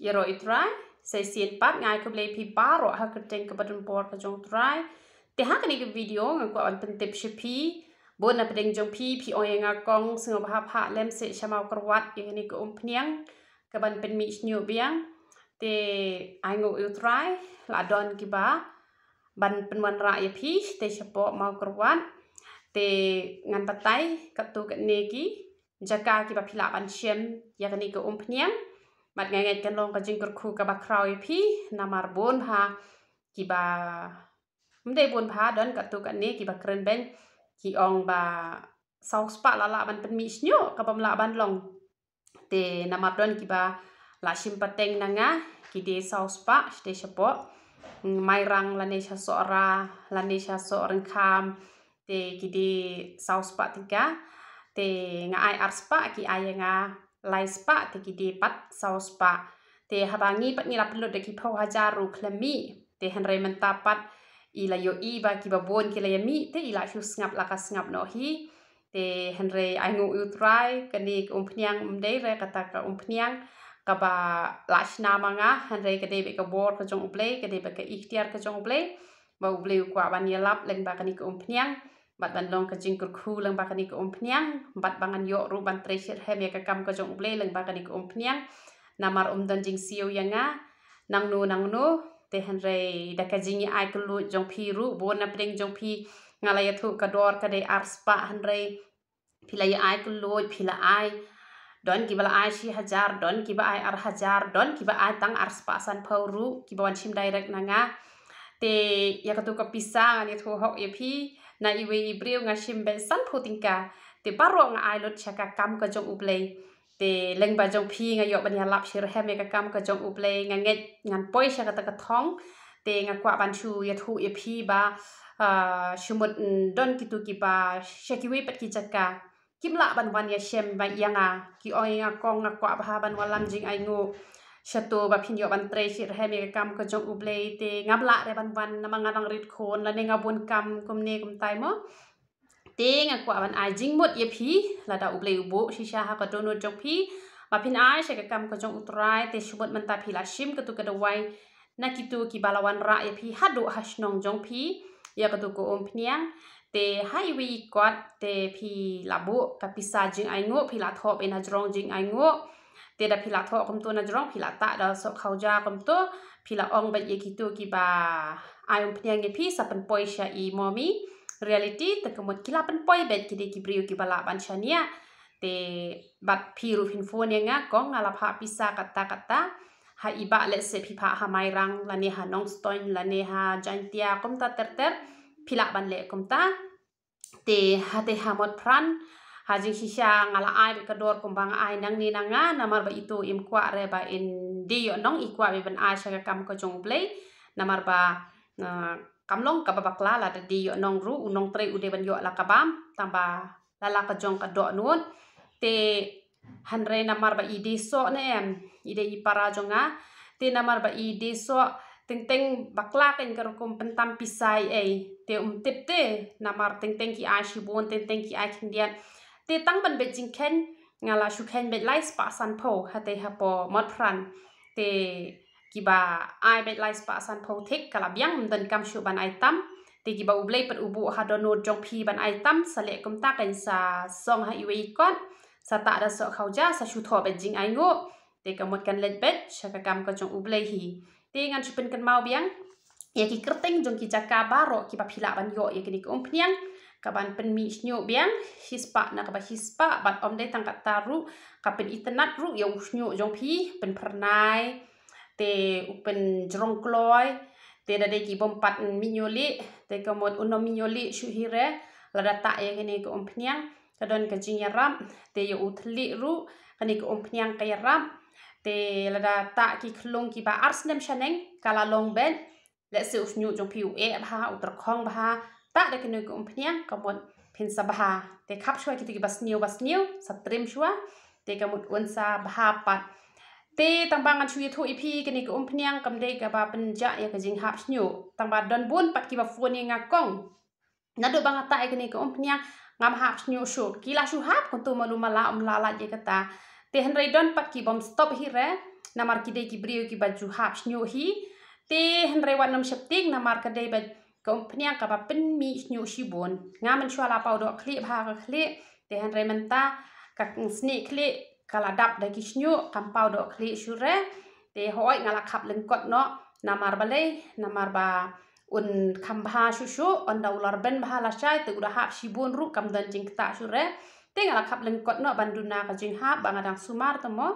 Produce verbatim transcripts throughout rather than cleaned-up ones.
Ïaroh ïa u Trai, sa shisien pat nga ai khublei ïa phi baroh ha ka kyrteng kaba donbor ka jong u Trai. Te ha kane ka video nga kwah ban pyntip sha phi, bun na pdeng jong phi, phi ong ïa nga kong, sngewbha phah lem seh sha Mawkyrwat ïa kane ka umphniang kaban pynmih shñiuh biang. Te ai nguh ïa u Trai, la don kiba ban pynwanrah ïa phi, te shapoh Mawkyrwat. Te ngan batai katto katne ki jaka kiba phi lah ban shem ïa kane ka umphniang. Bad nga ngeit kan long ka jingkyrkhu kaba khraw ïa phi, namar bun bha kiba, ym dei bun bha, don katto katne kiba kren beiñ, ki ong ba saw spah la lah ban pynmih shñiuh, kabym lah ban long. Te namar don kiba la shim pateng na nga, ki die saw spah, shatei shapoh Mairang lane sha Sohra, lane sha Sohryngkham, te ki die saw spah tyngka. Te nga ai ar spah, ki ai ïa nga lai spah, te ki die pat saw spah. Te haba ngi pat ngi la pynlut da ki phew hajar ruh khlem mih. Te hynrei mynta pat i la ïohi ba kiba bun ki la ïa mih, te i la shu sngap la ka sngap noh hi. Te hynrei ai nguh ïa u Trai, kane ka umphniang ym dei re kata ka umphniang kaba la shna ma nga, hynrei ka dei beit ka bor ka jong U Blei, ka dei beit ka iktiar ka jong U Blei. Ba U Blei u kwah ban ïalap lyngba kane ka umphniang, bad ban long ka jingkyrkhu lyngba kane ka umphniang, bad ba ngan ïoh ruh ban trei shitrhem ïa ka kam ka jong U Blei lyngba kane ka umphniang. Namar ym don jingsiew ïa nga nangno nangno. Te hynrei da ka jingïa ai kylluid jong phi ruh, bun na pdeng jong phi, nga la ïathuh ka dor ka dei ar spah, hynrei phi la ïa ai kylluid, phi la ai. Don kiba la ai shi hajar, don kiba ai ar hajar, don kiba ai tang ar spah sanphew ruh, kiba wan shim direct na nga. Te ïa kato ka pisa ngan ïathuh hok ïa phi, na iwei i briew nga shim beit sanphew tyngka. Te baroh nga ai lut sha ka kam ka jong U Blei. Te lyngba jong phi nga ïoh ban ïalap shitrhem ïa ka kam ka jong U Blei, nga ngeit ngan poi sha kata ka thong. Te nga kwah ban shu ïathuh ïa phi ba, ah, shu mut, mm, don kito kiba sha kiwei pat ki jaka kim lah ban wan ïashem beit ïa nga. Ki ong ïa nga kong, nga kwah bha ban wallam jingainguh shato ba phin ïoh ban trei shitrhem ïa ka kam ka jong U Blei, te ngam lah re ban wan namar nga dang rit khun lane nga bun kam kumne kumtai mo. Te nga kwah ban ai jingmut ïa phi, lada U Blei u buh shisha ha ka dohnud jong phi ba phin ai sha ka kam ka jong U Trai, te shu mut mynta phi la shim kato ka dawai na kito kiba la wanrah ïa phi haduh ha shnong jong phi ïa kato ka umphniang. Te ha iwei i kot te phi la buh ka pisa jingainguh, phi la thoh beit na jrong jingainguh. Te da phi la thoh kumto na jrong, phi la tah da soh khawja kumto, phi la ong beit ïa kito kiba ai umphniang ïa phi sa pynpoi sha i Momi Reality, te ka mut ki la pynpoi beit, ki dei ki briew kiba lah ban shaniah. Te bad phi ruh phin phone ïa nga kong, nga la phah pisa kata kata. Ha i bah lehse phi phah ha Mairang lane ha Nongstoiñ lane ha Jaintia kumta ter ter, phi lah ban leh kumta. Te ha te ha Motphran, ha jingshisha nga la ai beit ka dor kumba nga ai nangne na nga, namar ba ito im kwah re ba in die ïoh nong, i kwah beit ban ai sha ka kam ka jong U Blei. Namar ba, ah, kam long kaba bakla, lada die ïoh nong ruh, u nongtrei u dei ban ïoh la ka bam, tang ba la la ka jong ka dohnud. Te hynrei namar ba i die soh ne em, i dei i para jong nga. Te namar ba i die soh, teng teng bakla kein ka rukom pyntam pisa ei ei. Te um tip te, namar teng teng ki ai shibun, teng teng ki ai khyndiat. Te tang ban beit jingkheiñ, nga la shu kheiñ beit lai spah sanphew ha te hapoh Motphran. Te kiba ai beit lai spah sanphew thik ka la biang, ym don kam shuh ban ai tam. Te kiba U Blei pat u buh ha dohnud jong phi ban ai tam, sa leh kumta kein, sa song ha iwei i kot, sa tah da soh khawja, sa shu thoh beit jingainguh. Te ka mut kan leit beit sha ka kam ka jong U Blei hi. Te ngan shu pynkynmaw biang ïa ki kyrteng jong ki jaka baroh kiba phi lah ban ïoh ïa kine ki umphniang kaban pynmih shñiuh biang, shispah na kaba shispah, bad ym dei tang kata ruh, ka pynitynnad ruh ïa u shñiuh jong phi, pynphyrnai, te u pynjrong kloi. Te da dei ki bym pat mih ñiuhlieh, te ka mut un ym mih ñiuhlieh shuh hi re lada tah ïa kane ka umphniang. Ka don ka jingïarap, te ïa u thylliej ruh kane ka umphniang ka ïarap. Te lada tah ki khlung kiba ar snem shaneng ka la long beit. Lehse u shñiuh jong phi u eh bha, u tyrkhong bha, tah da kane ka umphniang, ka mut phin sa bha. Te khap shuwa kito kiba sniew ba sniew, sa trim shuwa, te ka mut un sa bha pat. Te tang ba ngan shu ïathuh ïa phi, kane ka umphniang kam dei kaba pynjah ïa ka jinghap shñiuh. Tang ba don bun pat kiba phone ïa nga kong, naduh ba nga tah ïa kane ka umphniang ngam hap shñiuh shuh. Ki la shu hap kumto malu mala, ym lah lait ïa kata. Te hynrei don pat ki bym stop hi re, namar ki dei ki briew kiba ju hap shñiuh hi. Te hynrei wat nym sheptieng namar ka dei ba ka umphniang kaba pynmih shñiuh shibun. Nga mynshuwa la paw doh khlieh bha ka khlieh, te hynrei mynta ka snieh khlieh ka la dap da ki shñiuh, kam paw doh khlieh shuh re. Te hooid nga la khap lyngkot noh, namar balei, namar ba un kham bha shuh shuh, ynda u la rben bha lashai te u da hap shibun ruh kam don jingktah shuh re. Te nga la khap lyngkot noh ban duna ka jinghap ba nga dang sumar te mo.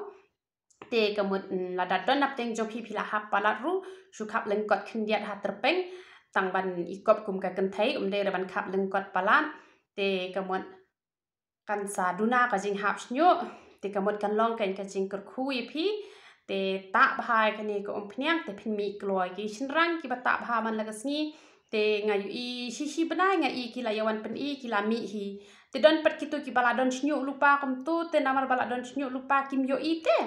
Te ka mut, mm, lada don napdeng jong phi phi la hap palat ruh, shu khap lyngkot khyndiat ha tyrpeng, tang ban i kop kum ka kynthei, ym dei re ban khap lyngkot palat. Te ka mut kan sa duna ka jinghap shñiuh, te ka mut kan long kan ka jingkyrkhu ïa phi. Te tah bha ïa kane ka umphniang, te phin mih kloi. Ki shynrang kiba tah bha man la ka sngi, te nga ïohi shi shi bnai nga i ki la ïa wan pyni, ki la mih hi. Te don pat kito kiba la don shñiuh lypa kumto, te namar ba la don shñiuh lypa kim ïohi te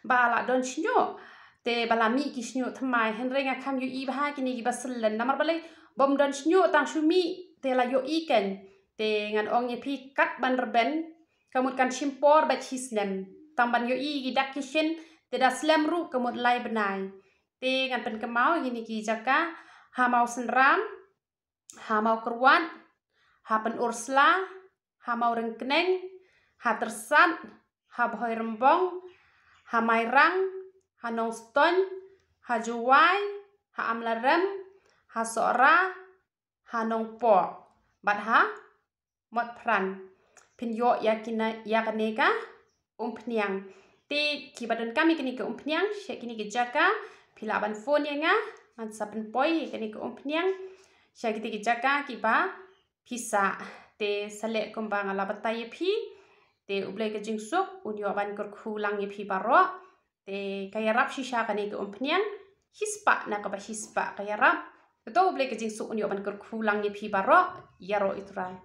ba la don shñiuh, te ba la mih ki shñiuh thymmai. Hynrei nga kham ïohi bha kine kiba syllen, namar balei, bym don shñiuh tang shu mih te la ïohi kan. Te ngan ong ïa phi, kat ban rben ka mut kan shim por bad shi snem, tang ban ïohi ki dak ki shin, te da slem ruh ka mut lai bnai. Te ngan pynkynmaw ïa kine ki jaka: ha Mawsynram, ha Mawkyrwat, ha Pynursla, ha Mawryngkneng, ha Tyrsad, ha Bhoirymbong, ha Mairang, ha Nongstoiñ, ha Jowai, ha Amlarem, ha Sohra, ha Nongpoh bad ha Motphran. Phin ïoh ïa kine, ïa kane ka umphniang. Te kiba donkam ïa kane ka umphniang sha kine ki jaka, phi lah ban phone ïa nga, ngan sa pynpoi ïa kane ka umphniang sha kine ki jaka kiba phi sah. Te sa leh kumba nga la batai ïa phi. Te U Blei ka jingsuk un ïoh ban kyrkhu lang ïa phi baroh. Te ka ïarap shisha kane ka umphniang, shispah na kaba shispah ka ïarap. Te to U Blei ka jingsuk un ïoh ban kyrkhu lang ïa phi baroh, ïaroh ïa U Trai.